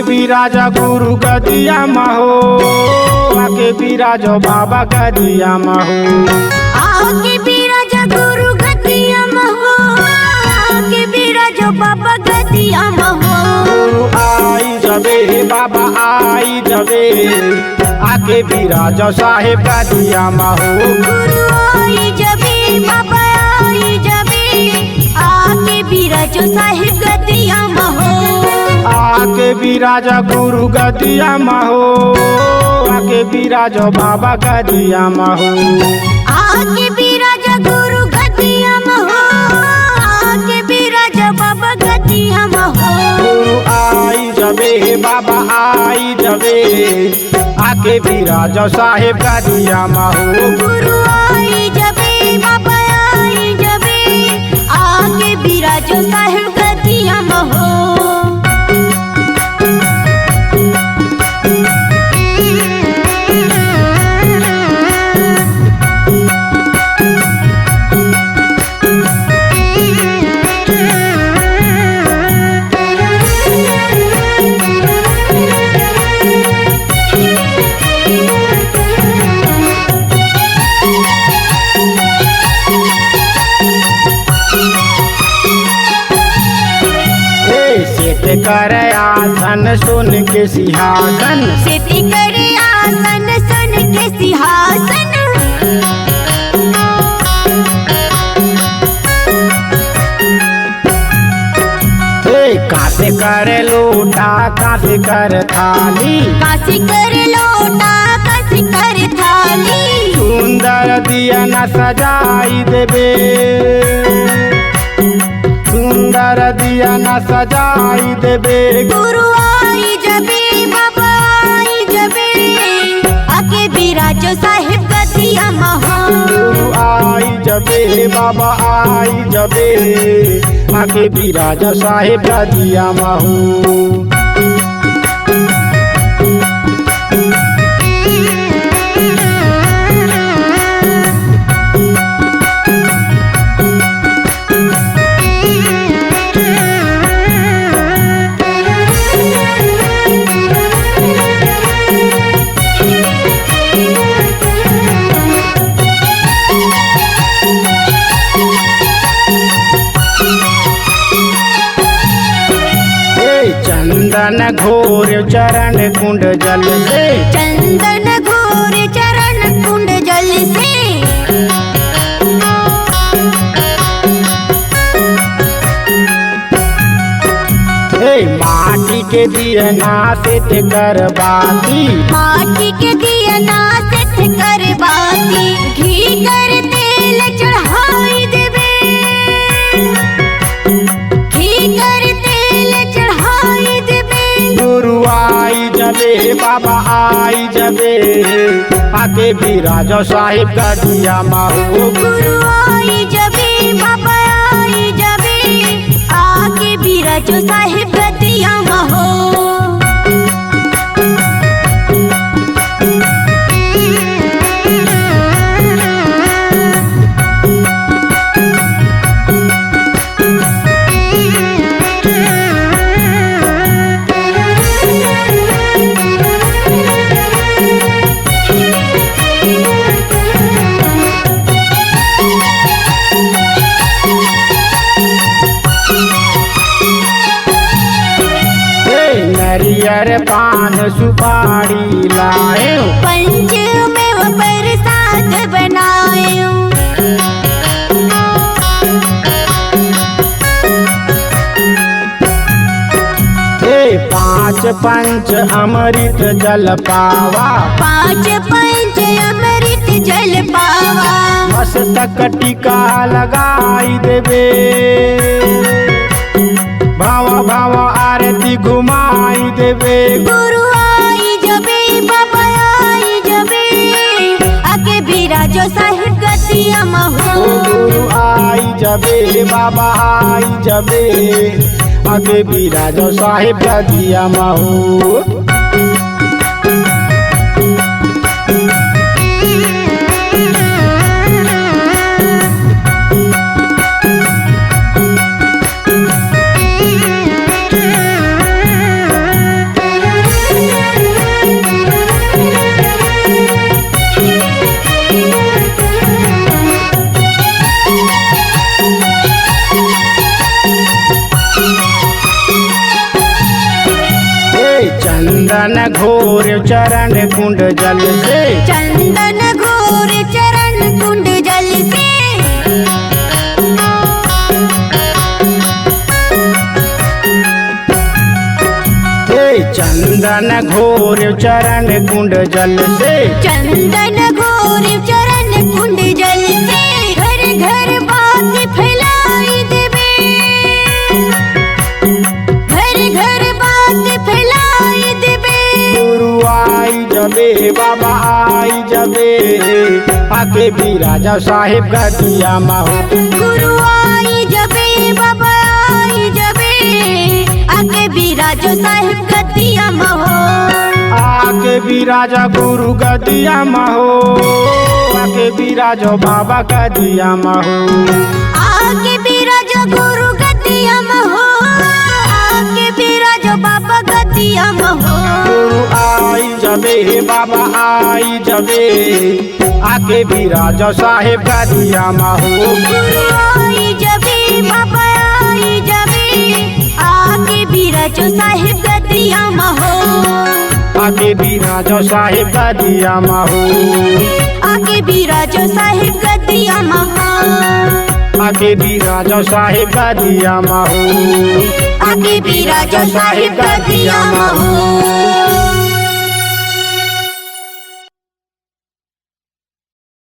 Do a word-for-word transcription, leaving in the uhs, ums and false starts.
बिराज गुरु गदिया म हो, आके बिराज बाबा गदिया म हो। आके बिराज गुरु गदिया म हो, आके बिराज बाबा गदिया म हो। गुरु आई जबे, बाबा आई जबे, आके बिराज साहेब गदिया म हो। गुरु आई जबे, बाबा आई जबे, आके बिराजो साहेब गदिया म हो। आके बिराज गुरु गदिया म हो, आके बिराज बाबा गदिया म हो। आके बिराज गुरु गदिया म हो, आके बिराज बाबा गदिया म हो। गुरु आई जबे, बाबा आई जबे, आके बिराज साहेब गदिया म हो। गुरु आई जबे, बाबा आई जबे, आके बिराजो साहेब गदिया म हो। हे सेठ कर आसन सोन के सिंहासन। सेठ कर आसन सोन के सिंहासन। हे कांसे कर लोटा, कांसे कर थाली। कांसे कर लोटा, कांसे कर थाली। सुंदर दिया न सजाई देबे, सुंदर दिया न सजाई देबे। गुरु आई जबे, बाबा आई जबे, आके बिराजो साहेब गदिया म हो। गुरु आई जबे, बाबा आई जबे, आके बिराज साहेब गदिया म हो। हे चंदन घोर चरण कुंड जल से। चंदन घोर चरण कुंड जल से। हे माटी के दिया ना सेठ कर बाती। माटी के दिया ना सेठ कर बाती। घी कर तेल चढ़ाई देबे। घी कर तेल चढ़ाई देबे। गुरु आई जबे, बाबा आई जबे, आके बिराज साहेब गदिया म हो। गुरु आई जबे, बाबा आई जबे, आके बिराजो साहेब गदिया म हो। हे नरियर पान सुपारी लाएव। पंच मेवा प्रसाद बनाएव। हे पाँच पंच अमृत जल पावा। पाँच पंच अमृत जल पावा। मस्तक टीका लगाई देबे। भावा भावा आरती घुमाई देबे। गुरु आई जबे, बाबा आई जबे, आके बिराजो साहेब गदिया म हो। ओ गुरु आई जबे, बाबा आई जबे, आके बिराजो साहेब गदिया म हो। चंदन घोर चरण कुंड जल से। चंदन घोर चरण कुंड जल से। हे चंदन घोर चरण कुंड जल से। चंदन घोर चरण कुंड जल से। घर घर बात फैलाई देबे। घर घर बात फैलाई देबे। गुरु आई जबे बाबा आई जबे। आके बिराजा साहेब गदिया मा हो। गुरु आई जबे बाबा आई जबे। आके बिराजो साहेब गदिया मा हो। आके बिराजा गुरु गदिया मा हो। आके बिराजो बाबा गदिया मा हो। आके बिराजो गुरु गदिया मा हो। आके बिराजो बाबा गदिया मा हो। गुरु आई जबे हे बाबा आई जबे। आके बिराजो साहेब गदिया मा हो। गुरु आई जबे बाबा आई जबे। आके बिराजो साहेब गदिया मा हो। आके बिराजो साहेब गदिया मा हो। आके बिराजो साहेब गदिया मा हो। आके बिराजो साहेब गदिया मा हो। आके बिराजो साहेब गदिया मा हो।